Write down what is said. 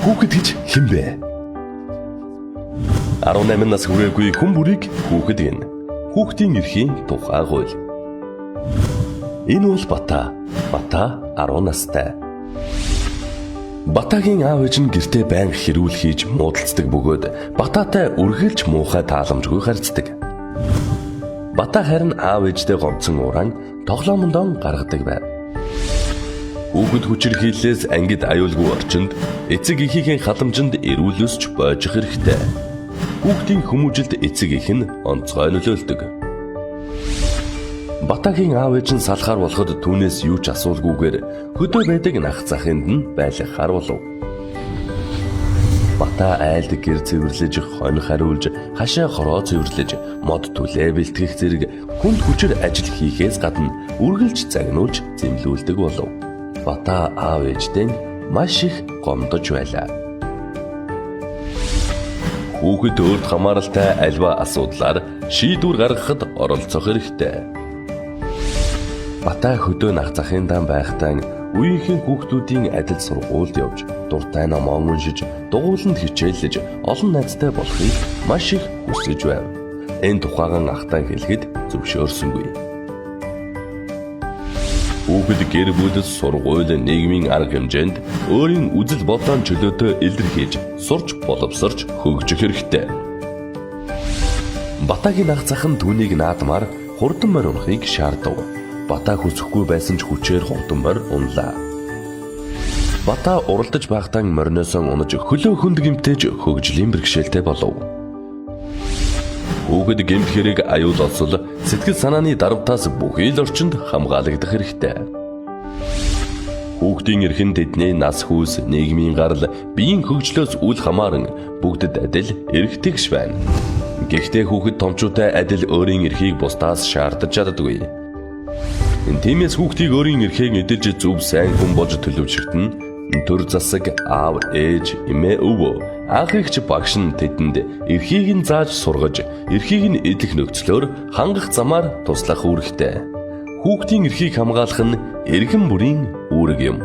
Хүүхэд гэж хэн бэ? 18 нас хүрээгүй хүн бүрийг хүүхэд гэнэ. Хүүхдийн эрхийн тухай хууль. Энэ бол Бата. Бата 10 настай. Батагийн аав ээж нь гэртээ байнга хэрүүл хийж муудалцдаг бөгөөд Бататай үргэлж муухай тааламжгүй харьцдаг. Бата харин аав ээжтэй гомдсон ураан тоглоомондоо гаргадаг байв. Хүүхэд хүчирхийллээс ангид аюулгүй орчинд эцэг эхийнхээ халамжинд эрүүл өсч боожих хэрэгтэй. Хүүхдийн хүмүүжилд эцэг эх нь онцгой нөлөөлдөг. Батагийн аав ээж нь салахаар болоход түүнээс юу ч асуулгүйгээр хөдөө байдаг нах захынд нь байлгахаар болов. Бата айлд гэр цэвэрлэж, хонь хариулж, хашаа хороо цэвэрлэж, мод түлээ бэлтгэх зэрэг хүнд хүчээр ажил хийхээс гадна үргэлж загнуулж зэмлүүлдэг болов. Бата аав ээжтэй маш их гомдож байлаа. Хүүхэд өөрт хамааралтай альва асуудлаар шийдвэр гаргахад оролцох хэрэгтэй. Бата хөдөө нах захын дан байхдаа үеийнхэн хүүхдүүдийн адил сургуульд явж, дуртай номоо уншиж, дугуйланд хичээллэж, олон найзтай болохыг маш их хүсэж байв. Энэ тухайгаа ахтай хэлэхэд зөвшөөрсөнгүй. Хүүхэд гэр бүл, сургууль, нийгмийн арга хэмжээнд өөрийн үзэл бодлоо чөлөөтэй илэрхийлж, сурч боловсорч хөгжих хэрэгтэй. Батагийн ах зах нь түүнийг наадмаар хурдан морь унахыг шаардав. Бата хүсэхгүй байсан ч хүчээр хурдан морь унлаа. Бата уралдаж байхдаа мориноосоо унаж хөлөө хүнд гэмтээж хөгжлийн бэрхшээлтэй болов. Хүүхэд гэмт хэрэг аюул осол сэтгэл санааны дарамтаас бүхий л орчинд хамгаалагдах хэрэгтэй. Хүүхдийн эрх нь тэдний нас хүйс, нийгмийн гарал, биеийн хөгжлөөс үл хамааран бүгдэд адил эрхтэй байна. Гэхдээ хүүхэд томчуутай адил өөрийн эрхийг бусдаас шаардаж чаддаггүй. Тиймээс хүүхдийг өөрийн эрхийг эдэлж зөв сайн хүн болж төлөвшигдэн төр засаг, аав, ээж, эмээ, өвөө, анх эгч багш нь тэдэнд эрхийг нь зааж сургаж, эрхийг нь эдлэх нөхцлөөр хангах замаар туслах үүрэгтэй. Хүүхдийн эрхийг хамгаалах нь иргэн бүрийн үүрэг юм.